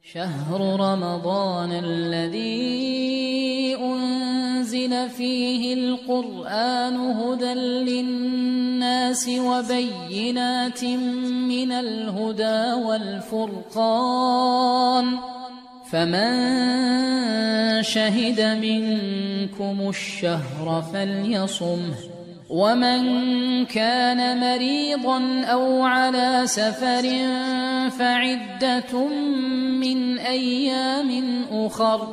شهر رمضان الذي أنزل فيه القرآن هدى للناس وبينات من الهدى والفرقان فمن شهد منكم الشهر فليصمه ومن كان مريضا أو على سفر فعدة من أيام أخر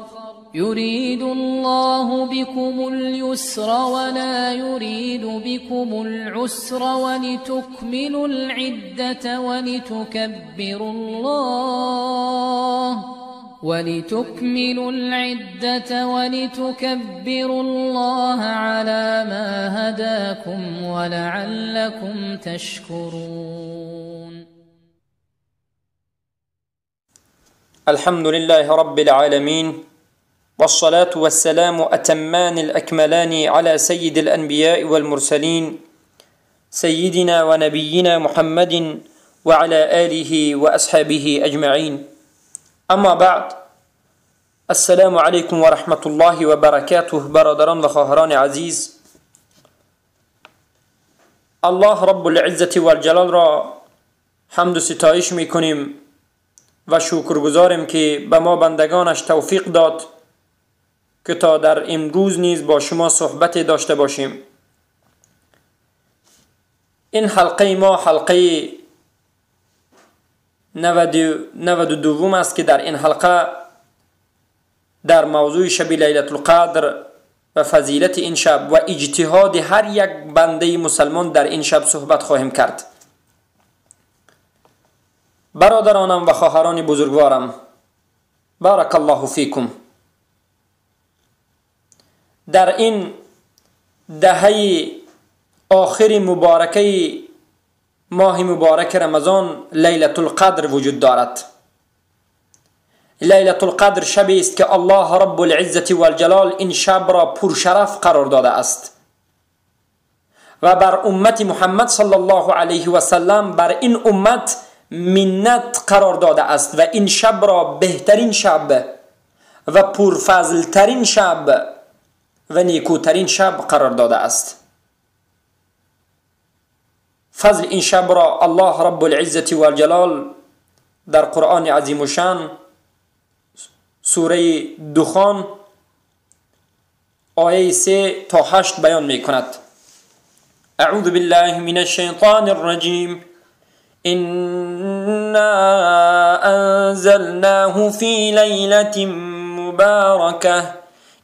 يريد الله بكم اليسر ولا يريد بكم العسر ولتكملوا العدة ولتكبروا الله على ما هداكم ولعلكم تشكرون. الحمد لله رب العالمين، والصلاة والسلام أتمان الأكملان على سيد الأنبياء والمرسلين، سيدنا ونبينا محمد وعلى آله وأصحابه أجمعين. اما بعد، السلام علیکم و رحمت الله و برکاته. برادران و خواهران عزیز، الله رب العزة والجلال را حمد و ستایش میکنیم و شکرگزاریم که به ما بندگانش توفیق داد که تا در امروز نیز با شما صحبت داشته باشیم. این حلقه ما حلقه 92 است که در این حلقه در موضوع شب لیلة القدر و فضیلت این شب و اجتهاد هر یک بنده مسلمان در این شب صحبت خواهیم کرد. برادرانم و خواهران بزرگوارم، بارک الله فیکم، در این دهه آخر مبارکه ماه مبارک رمضان لیلة القدر وجود دارد. لیلة القدر شبی است که الله رب العزة والجلال این شب را پرشرف قرار داده است و بر امت محمد صلی الله علیه و سلم، بر این امت منت قرار داده است و این شب را بهترین شب و پرفضلترین شب و نیکوترین شب قرار داده است. فضل این شب را الله رب العزة والجلال در قرآن عظیم الشان سوره دخان آیه 3 تا 8 بیان می کند. اعوذ بالله من الشیطان الرجیم. إنا أنزلناه في ليلة مباركة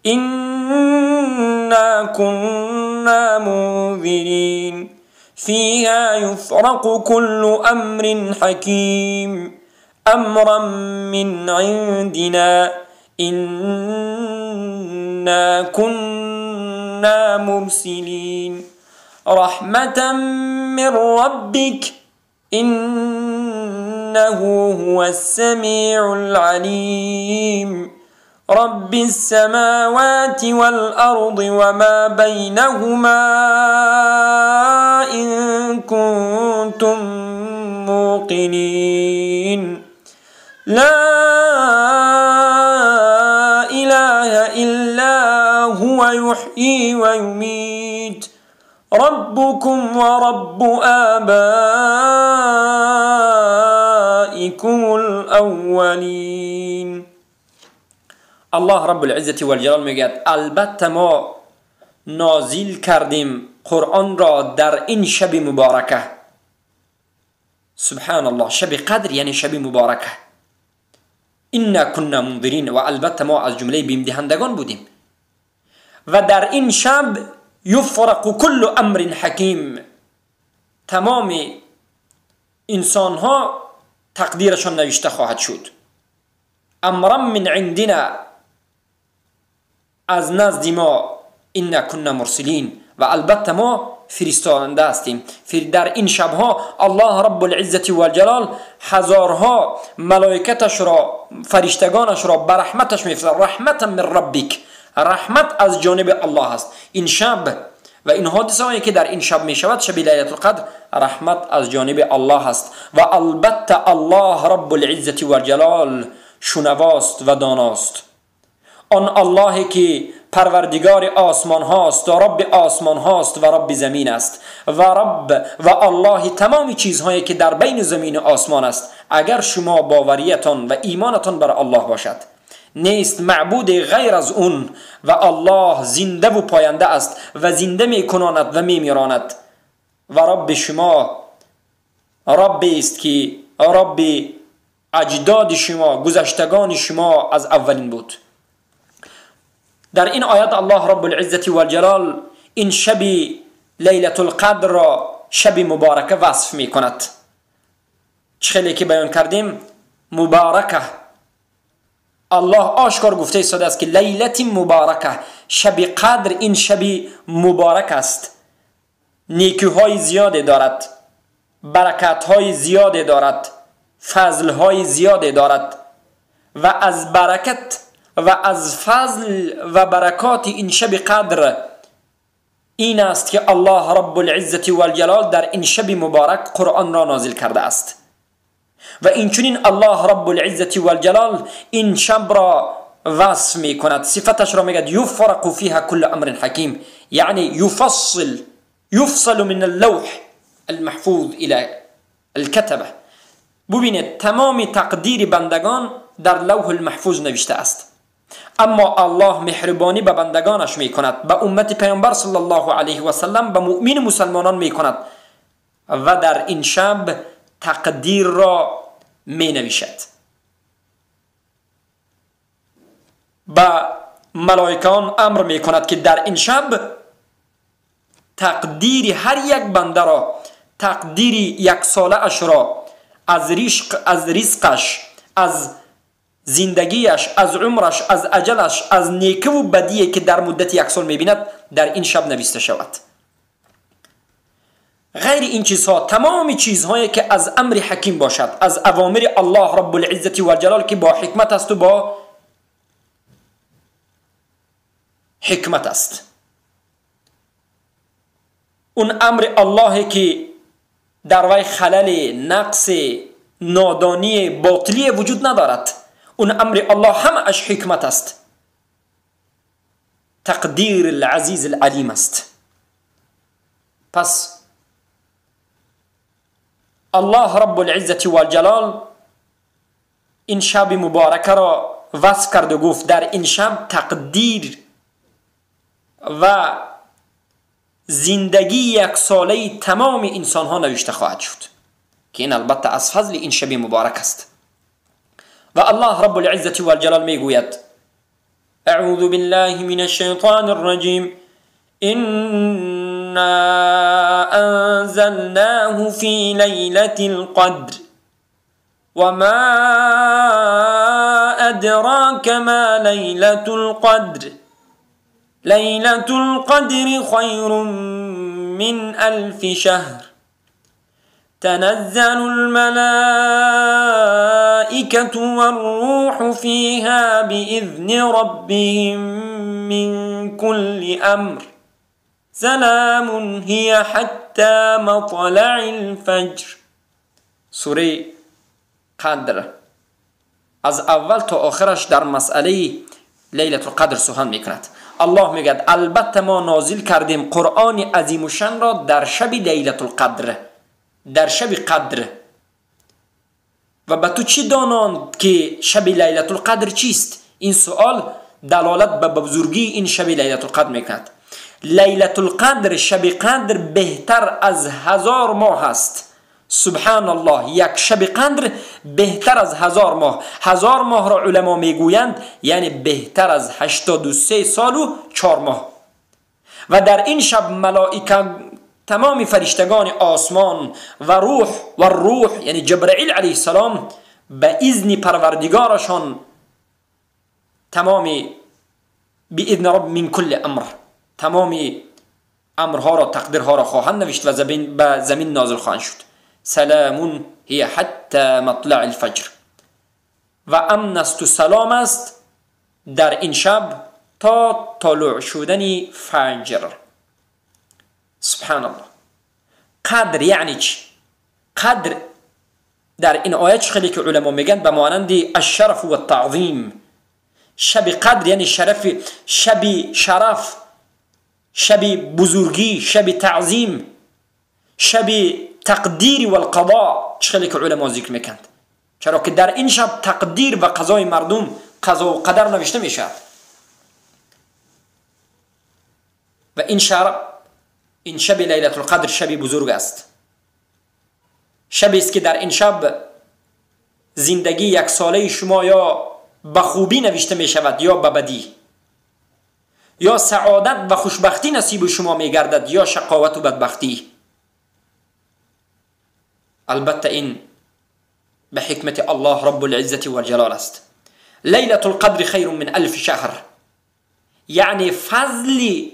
إنا كنا منذرين فيها يفرق كل أمر حكيم أمرا من عندنا إنا كنا مرسلين رحمة من ربك إنه هو السميع العليم. رب السماوات والأرض وما بينهما إن كنتم موقنين. لا إله إلا هو يحيي ويميت ربكم ورب آبائكم الأولين. الله رب العزة والجلال میگوید البته ما نازل کردیم قرآن را در این شب مبارکه. سبحان الله، شب قدر یعنی شب مبارکه. انا كنا منذرین، و البته ما از جمله بیم دهندگان بودیم. و در این شب یفرق کل امر حکیم، تمام انسان ها تقدیرشان نوشته خواهد شد. امرا من عندنا، از نزد ما، انا كنا مرسلین، و البته ما فرستانده هستیم. در این شبها الله رب العزة والجلال هزارها ملائکتش را، فرشتگانش را به رحمتش میفرستد. رحمتا من ربک، رحمت از جانب الله است. این شب و این حادثه هایی که در این شب می شود، شب لیلة القدر، رحمت از جانب الله است. و البته الله رب العزة والجلال شنواست و داناست. آن اللهی که پروردگار آسمان هاست و رب آسمان هاست و رب زمین است و رب و الله تمام چیزهایی که در بین زمین و آسمان است، اگر شما باوریتان و ایمانتان بر الله باشد، نیست معبود غیر از اون و الله زنده و پاینده است و زنده میکناند و میمیراند و رب شما رب است که رب اجداد شما، گذشتگان شما از اولین بود. در این آیات الله رب العزة والجلال این شب لیلة القدر را شب مبارکه وصف می کند. چه که بیان کردیم مبارکه، الله آشکار گفته ایستاده است که لیلت مبارکه، شب قدر این شب مبارک است، نیکی‌های زیادی دارد، برکت‌های زیادی دارد، فضل‌های زیادی دارد و از برکت و از فضل و برکات این شب قدر این است که الله رب العزة والجلال در این شب مبارک قرآن را نازل کرده است و اینچنین الله رب العزة والجلال این شب را وصف می کند، صفتش را میگد یفرق فیها کل امر حکیم، یعنی یفصل من اللوح المحفوظ الى الكتبه. ببینید تمام تقدیر بندگان در لوح المحفوظ نوشته است، اما الله مهربانی به بندگانش می کند، به امت پیامبر صلی الله علیه و سلم، به مؤمن مسلمانان می کند و در این شب تقدیر را می نویسد. به ملائکان امر می کند که در این شب تقدیر هر یک بنده را، تقدیر یک ساله اش را، از رزقش، از زندگیش، از عمرش، از اجلش، از نیکی و بدی که در مدت یک سال میبیند در این شب نوشته شود. غیر این چیزها، تمام چیزهایی که از امر حکیم باشد، از اوامر الله رب العزة والجلال که با حکمت است و با حکمت است، اون امر الله که در وی خلل، نقص، نادانی، باطلی وجود ندارد، اون امر الله همه اش حکمت است، تقدیر العزیز العلیم است. پس الله رب العزة والجلال این شب مبارکه را وصف کرد و گفت در این شب تقدیر و زندگی یک ساله تمام انسان ها نوشته خواهد شد که این البته از فضل این شب مبارک است. و الله رب العزة والجلال میگوید اعوذ بالله من الشیطان الرجیم إنا أنزلناه في ليلة القدر وما أدراك ما ليلة القدر ليلة القدر خير من 1000 شهر تنزل الملائكة والروح فيها بإذن ربهم من كل أمر سلام هي حتى مطلع الفجر. سوره قدر از اول تا آخرش در مسئله لیلة القدر سخن میکند. الله میگد البته ما نازل کردیم قرآن عظیم الشان را در شب لیلة القدر، در شب قدر. و به تو چی داناند که شب لیلة القدر چیست؟ این سوال دلالت به بزرگی این شب لیلة القدر میکند. لیلة القدر، شب قدر، بهتر از 1000 ماه است. سبحان الله، یک شب قدر بهتر از 1000 ماه. 1000 ماه را علما میگویند یعنی بهتر از 83 سال و 4 ماه. و در این شب ملائکه، تمام فرشتگان آسمان و روح و روح یعنی جبرائیل علیه السلام به اذن پروردگارشان تمام باذن رب من کل امر، تمام امرها را، تقدیرها را خواهند نوشت و به زمین نازل خواهند شد. سلام هی حتی مطلع الفجر. و امن است و سلام است در این شب تا طلوع شدن فجر. سبحان الله. قدر یعنی چی؟ قدر در این آیه خیلی که علما میگن به مانند الشرف و التعظیم. شب قدر یعنی شرف، شب شرف، شب بزرگی، شب تعظیم، شب تقدیر و القضاء، خیلی که علما ذکر میکند. چرا که در این شب تقدیر و قضای مردم، قضا و قدر نوشته میشود. و این شب، این شب لیلة القدر شب بزرگ است. شبی است که در این شب زندگی یک ساله شما یا به خوبی نوشته می شود یا به بدی، یا سعادت و خوشبختی نصیب شما می گردد یا شقاوت و بدبختی. البته این به حکمت الله رب العزة والجلال است. لیلة القدر خیر من الف شهر، یعنی فضل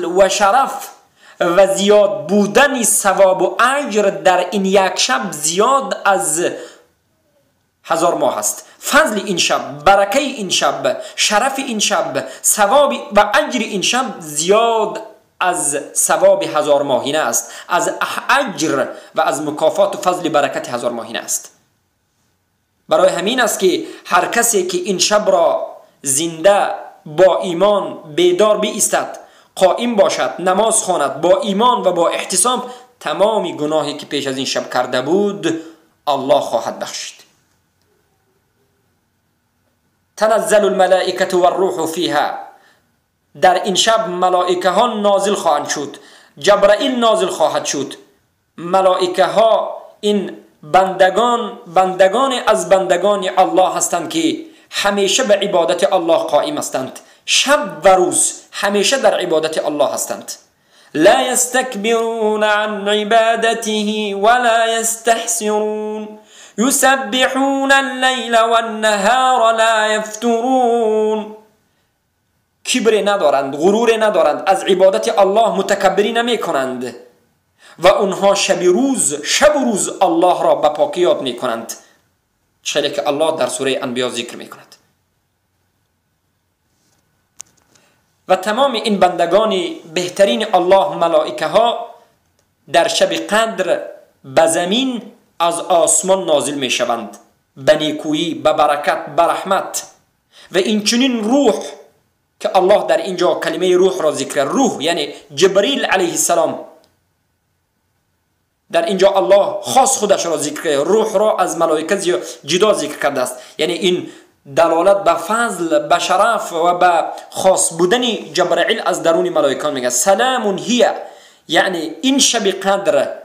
و شرف و زیاد بودن ثواب و اجر در این یک شب زیاد از 1000 ماه است. فضل این شب، برکه این شب، شرف این شب، ثواب و اجر این شب زیاد از ثواب 1000 ماهینه است، از اجر و از مکافات و فضل برکت 1000 ماهینه است. برای همین است که هر کسی که این شب را زنده با ایمان بیدار بایستد، قائم باشد، نماز خواند، با ایمان و با احتساب، تمام گناهی که پیش از این شب کرده بود الله خواهد بخشید. تنزل الملائکة والروح فیها، در این شب ملائکه ها نازل خواهند شد، جبرائیل نازل خواهد شد. ملائکه ها این بندگان از بندگان الله هستند که همیشه به عبادت الله قائم هستند، شب و روز همیشه در عبادت الله هستند. لا يستكبرون عن عبادته ولا يستحسرون يسبحون الليل والنهار لا يفترون. کبر ندارند، غرور ندارند، از عبادت الله متکبری نمی کنند و اونها شب و روز الله را به پاکی یاد می کنند، چه که الله در سوره انبیا ذکر می کند. و تمام این بندگان بهترین الله، ملائکه ها، در شب قدر به زمین از آسمان نازل می شوند، به نیکویی، به برکت، به رحمت. و این چنین روح که الله در اینجا کلمه روح را ذکر، روح یعنی جبریل علیه السلام، در اینجا الله خاص خودش را ذکر، روح را از ملائکه جدا ذکر کرده است. یعنی این دلالت به فضل، به شرف و به خاص بودن جبرائیل از درون ملائکان میگه. سلام هی، یعنی این شب قدر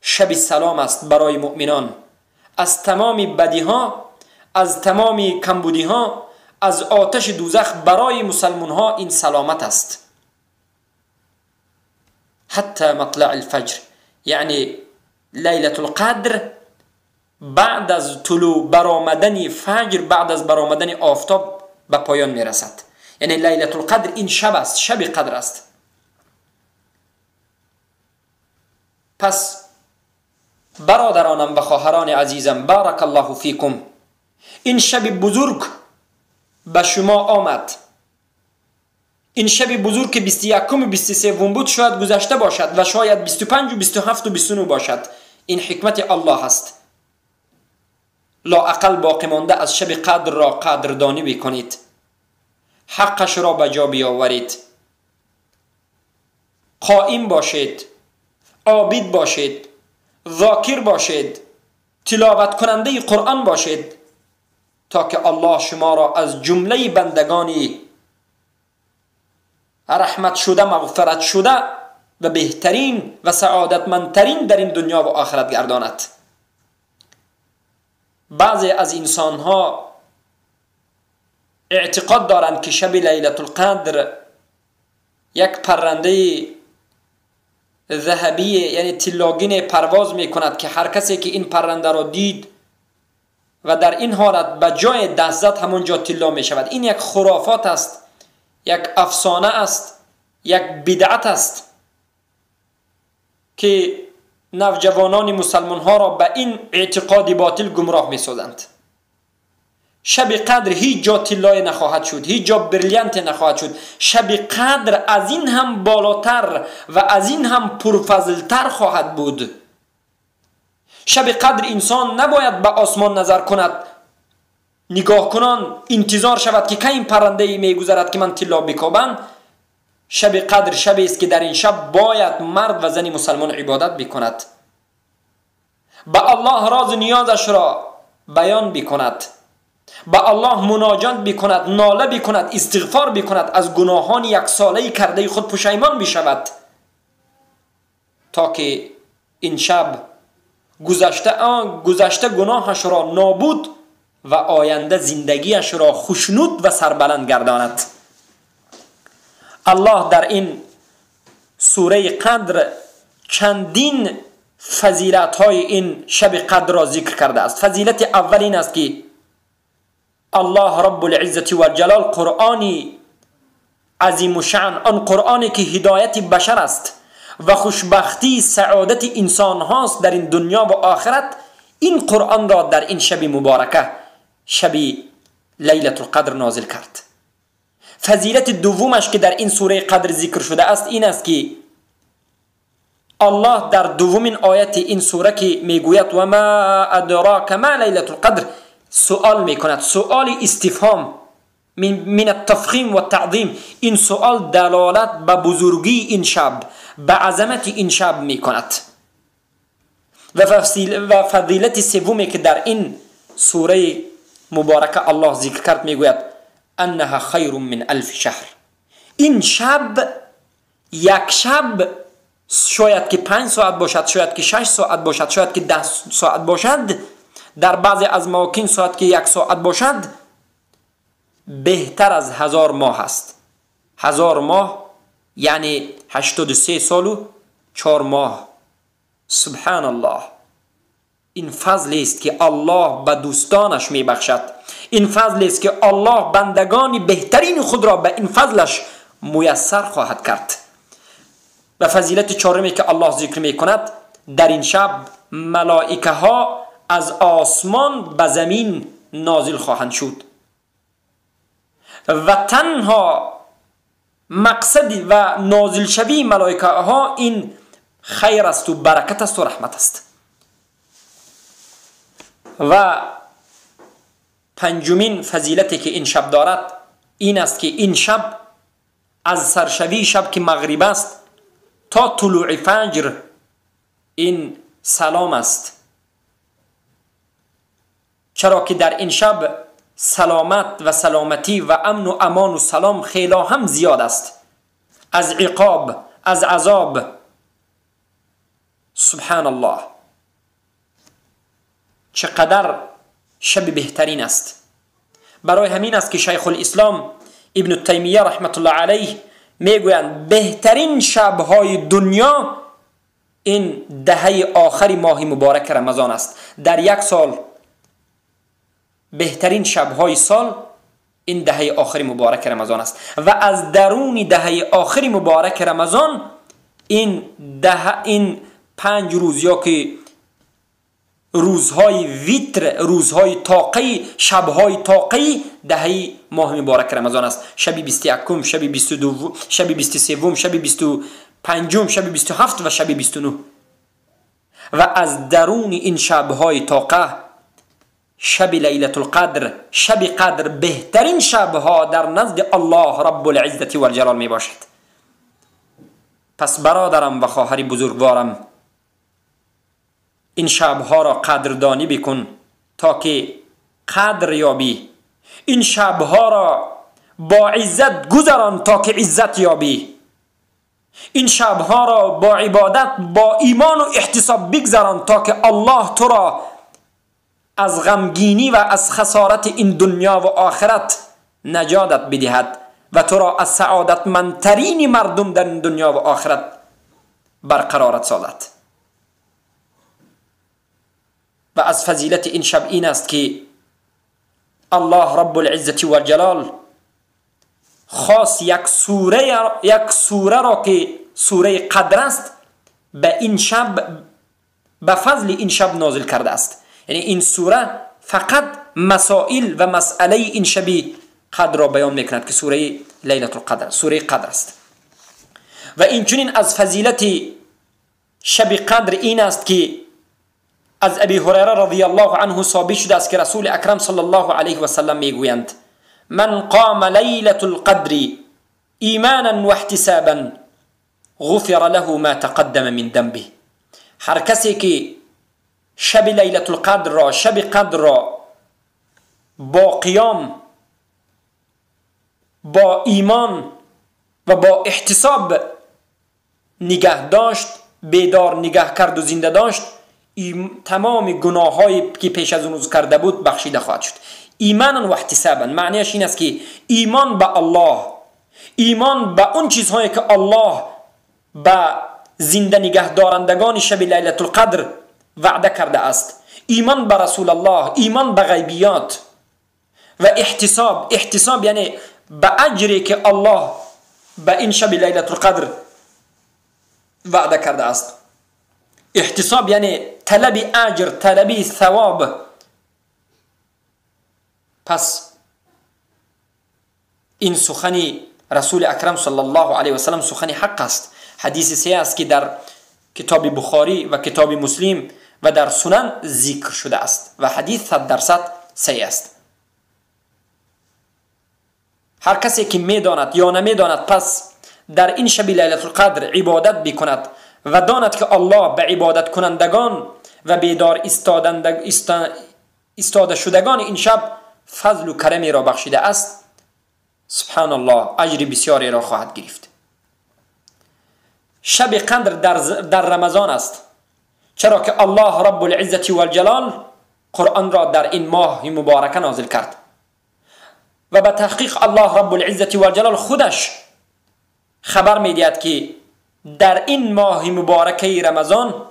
شب سلام است برای مؤمنان، از تمام بدی ها، از تمام کمبودی ها، از آتش دوزخ برای مسلمان ها این سلامت است. حتی مطلع الفجر، یعنی لیلة القدر بعد از طلوع برآمدن فجر، بعد از برآمدن آفتاب به پایان میرسد. یعنی لیلة القدر این شب است، شب قدر است. پس برادرانم و خواهران عزیزم، بارک الله فیکم، این شب بزرگ به شما آمد. این شب بزرگ که 21 و 23 بود شاید گذشته باشد و شاید 25 و 27 و 29 باشد. این حکمت الله است. لااقل باقی مانده از شب قدر را قدردانی بکنید، حقش را به جا بیاورید، قائم باشید، عابد باشید، ذاکر باشید، تلاوت کننده قرآن باشید، تا که الله شما را از جمله بندگانی رحمت شده، مغفرت شده و بهترین و سعادتمندترین در این دنیا و آخرت گرداند. بعضی از انسان ها اعتقاد دارند که شب لیلة القدر یک پرنده ذهبی یعنی طلاگین پرواز می کند که هر کسی که این پرنده را دید و در این حالت به جای دست زد همونجا طلا می شود. این یک خرافات است، یک افسانه است، یک بدعت است که نوجوانان مسلمان ها را به این اعتقاد باطل گمراه می سازند. شب قدر هیچ جا طلای نخواهد شد، هیچ جا بریلینت نخواهد شد. شب قدر از این هم بالاتر و از این هم پرفضلتر خواهد بود. شب قدر انسان نباید به آسمان نظر کند، نگاه کنان انتظار شود که کی این پرنده میگذرد که من طلا بکوبم. شب قدر شبی است که در این شب باید مرد و زن مسلمان عبادت بکند، به الله راز نیازش را بیان بکند، به الله مناجات بکند، ناله بکند، استغفار بکند، از گناهان یک ساله کرده خود پشیمان بشود، تا که این شب گذشته گناهش را نابود و آینده زندگیش را خوشنود و سربلند گرداند. الله در این سوره قدر چندین فضیلت های این شب قدر را ذکر کرده است. فضیلت اول این است که الله رب العزة والجلال قرآنی عظیم الشأن، آن قرآنی که هدایت بشر است و خوشبختی سعادت انسان هاست در این دنیا و آخرت، این قرآن را در این شب مبارکه، شب لیلة القدر نازل کرد. فضیلت دومش که در این سوره قدر ذکر شده است این است که الله در دومین آیت این سوره که میگوید و ما ادراک ما لیلة القدر سوال میکند، سوال استفهام من التفخیم و التعظیم. این سوال دلالت به بزرگی این شب، به عظمت این شب میکند. و فضیلت سومی که در این سوره مبارکه الله ذکر کرد میگوید انها خیر من الف شهر. این شب یک شب شاید که 5 ساعت باشد، شاید که 6 ساعت باشد، شاید که 10 ساعت باشد، در بعضی از مواکین ساعت که 1 ساعت باشد، بهتر از 1000 ماه است. 1000 ماه یعنی 83 سال و 4 ماه. سبحان الله، این فضل است که الله به دوستانش میبخشد، این فضل است که الله بندگان بهترین خود را به این فضلش میسر خواهد کرد. و فضیلت چهارمی که الله ذکر میکند، در این شب ملائکه ها از آسمان به زمین نازل خواهند شد و تنها مقصد و نازل شوی ملائکه ها این خیر است و برکت است و رحمت است. و پنجمین فضیلتی که این شب دارد این است که این شب از سرشوی شب که مغرب است تا طلوع فجر این سلام است، چرا که در این شب سلامت و سلامتی و امن و امان و سلام خیلی هم زیاد است، از عقاب، از عذاب. سبحان الله، چقدر شب بهترین است. برای همین است که شیخ الاسلام ابن تیمیه رحمت الله علیه میگویند بهترین شبهای دنیا این دهه آخر ماه مبارک رمضان است. در یک سال بهترین شبهای سال این دهه آخر مبارک رمضان است و از درون دهه آخر مبارک رمضان این 5 روز یا که روزهای ویتر، روزهای طاقی، شبهای طاقی دهه ماه مبارک رمضان است. شب 21، شب 22، شب 23، شب 25، شب 27 و شب 29. و از درون این شبهای طاقه شب لیلة القدر، شب قدر بهترین شبها در نزد الله رب العزة والجلال می باشد. پس برادرم و خواهر بزرگوارم، این شبها را قدردانی بکن تا که قدر یابی. این شبها را با عزت گذران تا که عزت یابی. این شبها را با عبادت، با ایمان و احتساب بگذران تا که الله تو را از غمگینی و از خسارت این دنیا و آخرت نجاتت بدهد و تو را از سعادتمندترین مردم در این دنیا و آخرت برقرارت سازد. و از فضیلت این شب این است که الله رب العزة والجلال خاص یک سوره را که سوره قدر است به این شب، به فضل این شب نازل کرده است. یعنی این سوره فقط مسائل و مسئله این شب قدر را بیان میکند که سوره لیلة القدر، سوره قدر است. و این چنین از فضیلت شب قدر این است که از ابی هریره رضی الله عنه ثابت شده است که رسول اکرم صلی الله علیه و سلم میگویند: من قام لیلة القدر ایمانا و احتسابا غفر له ما تقدم من ذنبه. هر کسی که شب لیلة القدر را، شب قدر را با قیام، با ایمان و با احتساب نگه داشت، بیدار نگه کرد و زنده داشت، تمام گناه‌هایی که پیش از اون روز کرده بود بخشیده خواهد شد. ایمانا و احتسابا معنیش این است که ایمان به الله، ایمان به اون چیزهایی که الله به زنده نگه دارندگان شب لیلة القدر وعده کرده است، ایمان به رسول الله، ایمان به غیبیات و احتساب. احتساب یعنی به اجری که الله به این شب لیلة القدر وعده کرده است. احتساب یعنی طلب اجر، طلب ثواب. پس این سخن رسول اکرم صلی الله علیه و سلم سخن حق است. حدیث سه است که در کتاب بخاری و کتاب مسلم و در سنن ذکر شده است و حدیث 100% صحیح است. هر کسی که میداند یا نمیداند پس در این شب لیلة القدر عبادت بکند و داند که الله به عبادت کنندگان و بیدار ایستاده شدگان این شب فضل و کرمی را بخشیده است، سبحان الله اجر بسیاری را خواهد گرفت. شب قدر در رمضان است، چرا که الله رب العزة والجلال قرآن را در این ماه مبارکه نازل کرد و به تحقیق الله رب العزة والجلال خودش خبر میدهد که در این ماه مبارکه رمضان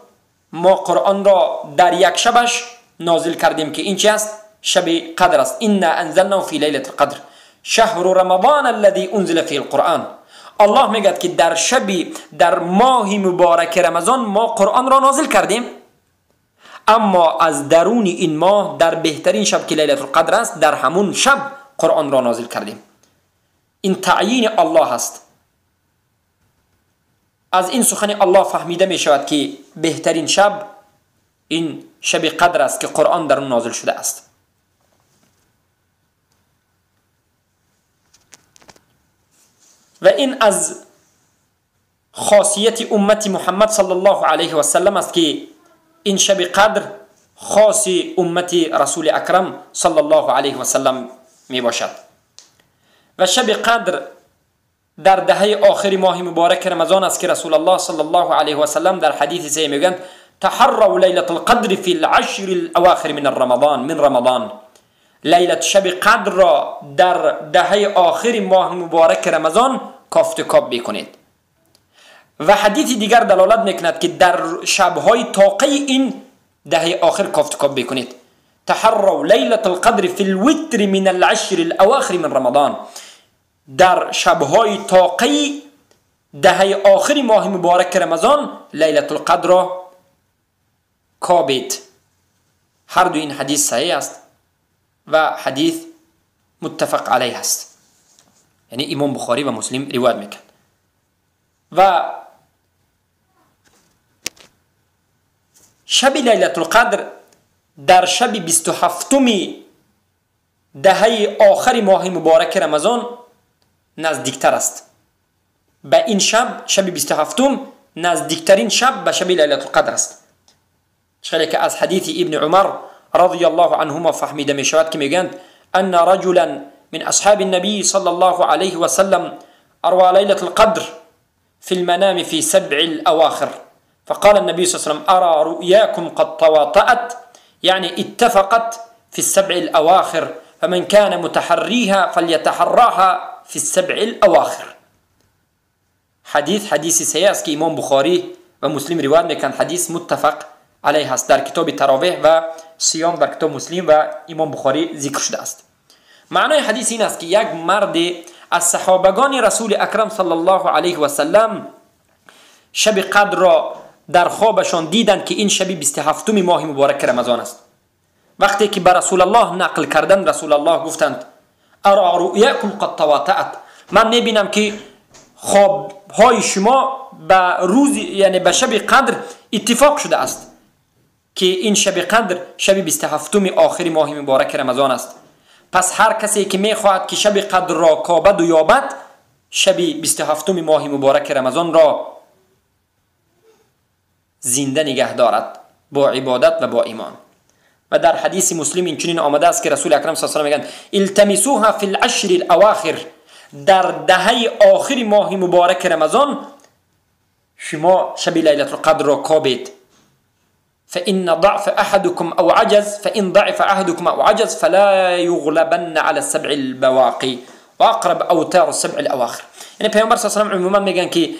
ما قرآن را در یک شبش نازل کردیم که این چی است؟ شب قدر است. انا انزلناه فی لیلة القدر شهر رمضان الذي انزل فيه القرآن. الله میگه که در شب، در ماه مبارک رمضان ما قرآن را نازل کردیم، اما از درون این ماه در بهترین شب که لیلة القدر است، در همون شب قرآن را نازل کردیم. این تعیین الله است. از این سخن الله فهمیده می شود که بهترین شب این شب قدر است که قرآن در اون نازل شده است. و این از خاصیت امت محمد صلی الله علیه و سلم است که این شب قدر خاص امت رسول اکرم صلی الله علیه و سلم می باشد. و شب قدر در دهه آخر ماه مبارک رمضان است که رسول الله صلی الله علیه و سلم در حدیث صحیح میگویند: تحروا لیلة القدر فی العشر الاواخر من رمضان. من رمضان لیلت شب قدر را در دهه آخر ماه مبارک رمضان کافت کاب بکنید. و حدیث دیگر دلالت میکند که در شبهای طاقه این دهه آخر کافت کاب بکنید. تحروا لیلة القدر فی الوتر من العشر الاواخر من رمضان. در شبهای طاقه دهه آخر ماه مبارک رمضان لیلة القدر را کابید. هر دو این حدیث صحیح است و حدیث متفق علیه است، یعنی امام بخاری و مسلم روایت میکند. و شب لیلة القدر در شب 27 دهه آخر ماه مبارک رمضان نزدیکتر است. به این شب، شب 27، نزدیکترین شب به شب لیلة القدر است. چخیلی که از حدیث ابن عمر رضی الله عنهما فهمیده می شود که میگند: ان رجلا من اصحاب النبي صلى الله عليه وسلم اروى ليلة القدر في المنام في سبع الاواخر، فقال النبي صلى الله عليه وسلم: ارى رؤياكم قد تواطأت، يعني اتفقت في السبع الاواخر، فمن كان متحريها فليتحراها في السبع الاواخر. حدیث صحیح است که امام بخاری و مسلم روایت میکنند. حدیث متفق علیه است، در کتاب تراویح و صیام در کتاب مسلم و امام بخاری ذکر شده است. معنای حدیث این است که یک مرد از صحابگان رسول اکرم صلی الله علیه و سلم شب قدر را در خوابشان دیدند که این شب 27 ماه مبارک رمضان است. وقتی که به رسول الله نقل کردند، رسول الله گفتند: ارا رؤیاکم قد تواطأت، من میبینم که خوابهای شما به روز، یعنی به شب قدر اتفاق شده است. که این شب قدر شب 27 آخر ماه مبارک رمضان است. پس هر کسی که میخواهد که شب قدر را کابد و یابد، شب 27 ماه مبارک رمضان را زنده نگه دارد با عبادت و با ایمان. و در حدیث مسلم این چنین آمده است که رسول اکرم صلی الله علیه و آله میگن التمسوها فی العشر الاواخر، در دهه آخر ماه مبارک رمضان شما شب لیلة القدر را کابید. فإن ضعف أحدكم أو عجز فإن ضعف أحدكم أو عجز فلا يغلبن على السبع البواقي وأقرب أوتار السبع الأواخر. یعنی پیامبر صلی الله علیه و آله عموما میگن که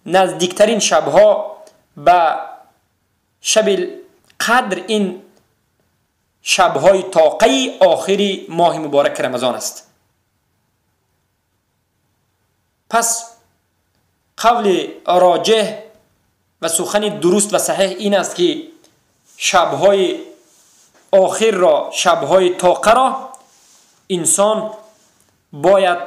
نزدیکترین شبها به شب قدر این شبهای طاقه آخری ماه مبارک رمضان است. پس قول راجح و سخن درست و صحیح این است که شبهای آخر را، شبهای طاقه را انسان باید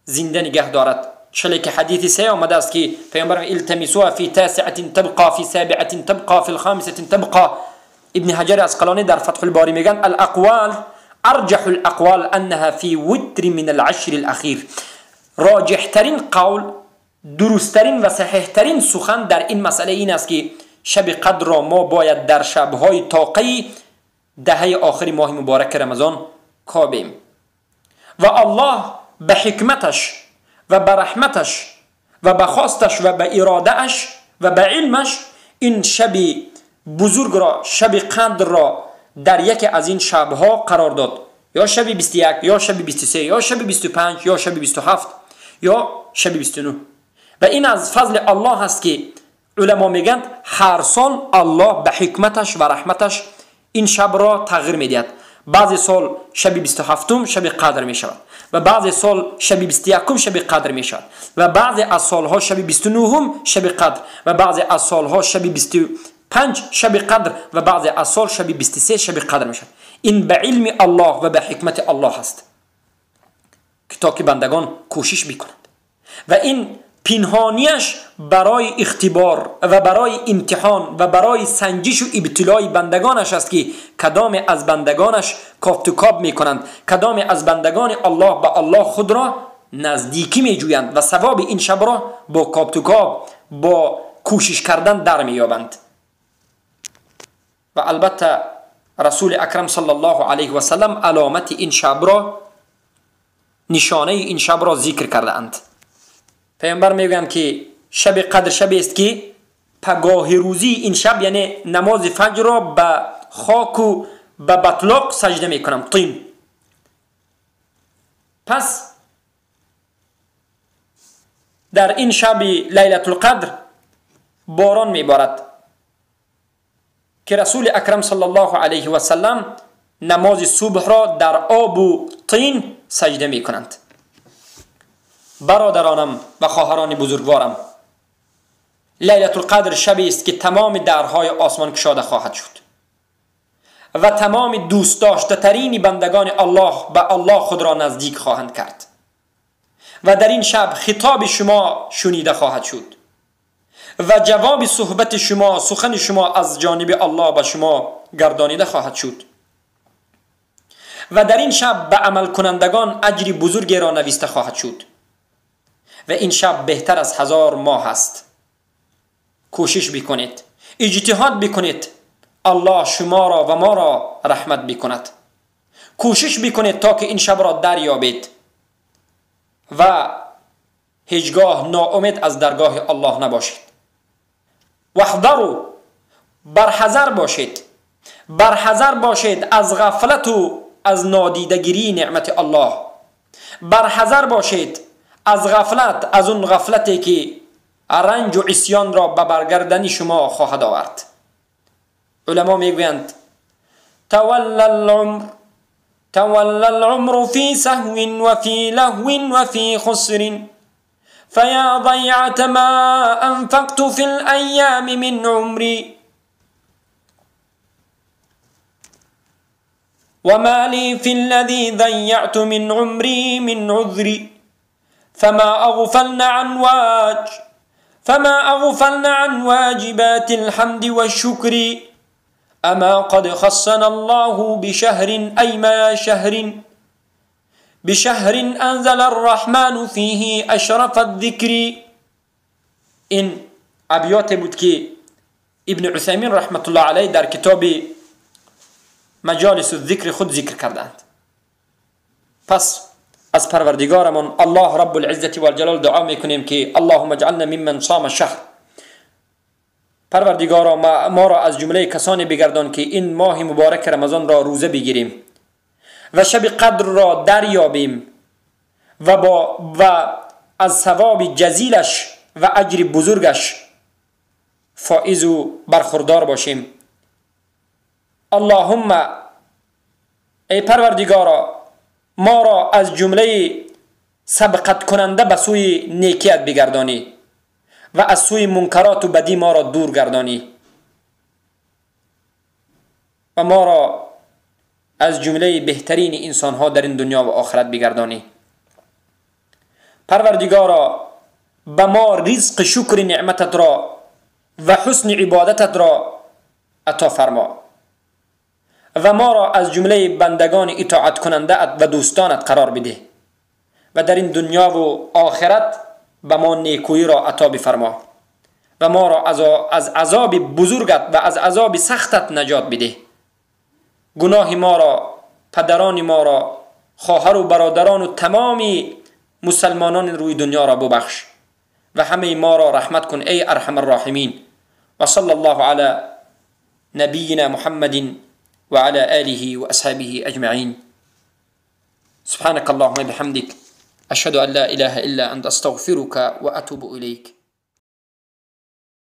زنده نگه دارد. چلی که حدیث سه آمده است که پیامبر التمسوها فی تاسعة تبقى فی سابعة تبقى فی الخامسة تبقى. ابن حجر عسقلانی در فتح الباری میگن الاقوال ارجح الاقوال انها فی وتر من العشر الاخیر. راجح ترین قول، درستترین و صحیح ترین سخن در این مسئله این است که شب قدر را ما باید در شبهای طاقه دهه آخر ماه مبارک رمضان کابیم. و الله به حکمتش و به رحمتش و به خواستش و به ارادهش و به علمش این شب بزرگ را، شب قدر را در یکی از این شبها قرار داد، یا شب 21 یا شب 23 یا شب 25 یا شب 27 یا شب 29. و این از فضل الله است که علما میگن هر سال الله به حکمتش و رحمتش این شب را تغییر میدهد. بعضی سال شب 27 شب قدر می شود و بعضی سال شب 21 شب قدر می شود و بعضی از سالها شب 29 شب قدر و بعضی از سالها شب 25 شب قدر و بعضی از سال شب 23 شب قدر می شود. این به علم الله و به حکمت الله است که تا که بندگان کوشش بکنند و این پنهانیش برای اختبار و برای امتحان و برای سنجش و ابتلای بندگانش است که کدام از بندگانش کافت و کاب میکنند، کدام از بندگان الله به الله خود را نزدیکی میجویند و ثواب این شب را با کافت و کاب، با کوشش کردن در مییابند. و البته رسول اکرم صلی الله علیه و سلم علامت این شب را، نشانه این شب را ذکر کرده اند. پیامبر میگویند که شب قدر شب است که پگاه روزی این شب، یعنی نماز فجر را به خاک و به بطلاق سجده میکنم، طین. پس در این شب لیلة القدر باران میبارد که رسول اکرم صلی الله علیه و سلم نماز صبح را در آب و طین سجده میکنند. برادرانم و خواهران بزرگوارم، لیلة القدر شبی است که تمام درهای آسمان گشاده خواهد شد و تمام دوست داشته ترین بندگان الله به الله خود را نزدیک خواهند کرد و در این شب خطاب شما شنیده خواهد شد و جواب صحبت شما، سخن شما از جانب الله به شما گردانیده خواهد شد و در این شب به عمل کنندگان اجر بزرگی را نوشته خواهد شد و این شب بهتر از 1000 ماه است. کوشش بکنید، اجتهاد بکنید، الله شما را و ما را رحمت بکند. کوشش بکنید تا که این شب را دریابید و هیچگاه ناامید از درگاه الله نباشید. واحذروا، برحذر باشید، برحذر باشید از غفلت و از نادیدگیری نعمت الله. برحذر باشید از غفلت، از اون غفلتی که رنج و عصیان را به برگردنی شما خواهد آورد. علما میگویند تولى العمر، تولى العمر في سهو وفي لهو وفي خسر فيا ضيعة ما أنفقت في الأيام من عمري وما لي في الذي ضيعت من عمري من عذري فما أغفلن عن واجبات الحمد والشكر اما قد خصنا الله بشهر ای ما شهر بشهر انزل الرحمن فیه اشرف الذکر. این ابیات بود که ابن عثیمین رحمت الله علیه در کتاب مجالس الذکر خود ذکر کردند. پس از پروردگارمان الله رب العزة والجلال دعا میکنیم که اللهم اجعلنا ممن صام شهر. پروردگارا ما را از جمله کسانی بگردان که این ماه مبارک رمضان را روزه بگیریم و شب قدر را دریابیم و از ثواب جزیلش و اجر بزرگش فائز و برخوردار باشیم. اللهم ای پروردگارا ما را از جمله سبقت کننده به سوی نیکیت بگردانی و از سوی منکرات و بدی ما را دور گردانی و ما را از جمله بهترین انسانها در این دنیا و آخرت بگردانی. پروردگارا به ما رزق شکر نعمتت را و حسن عبادتت را عطا فرما و ما را از جمله بندگان اطاعت کننده و دوستانت قرار بده و در این دنیا و آخرت به ما نیکویی را عطا بفرما و ما را از عذاب بزرگت و از عذاب سختت نجات بده. گناه ما را، پدران ما را، خواهر و برادران و تمام مسلمانان روی دنیا را ببخش و همه ما را رحمت کن ای ارحم الراحمین. و صلی الله علی نبینا محمد وعلى آله وأصحابه أجمعين. سبحانك اللهم بحمدك، أشهد أن لا إله إلا أنت، أستغفرك وأتوب إليك.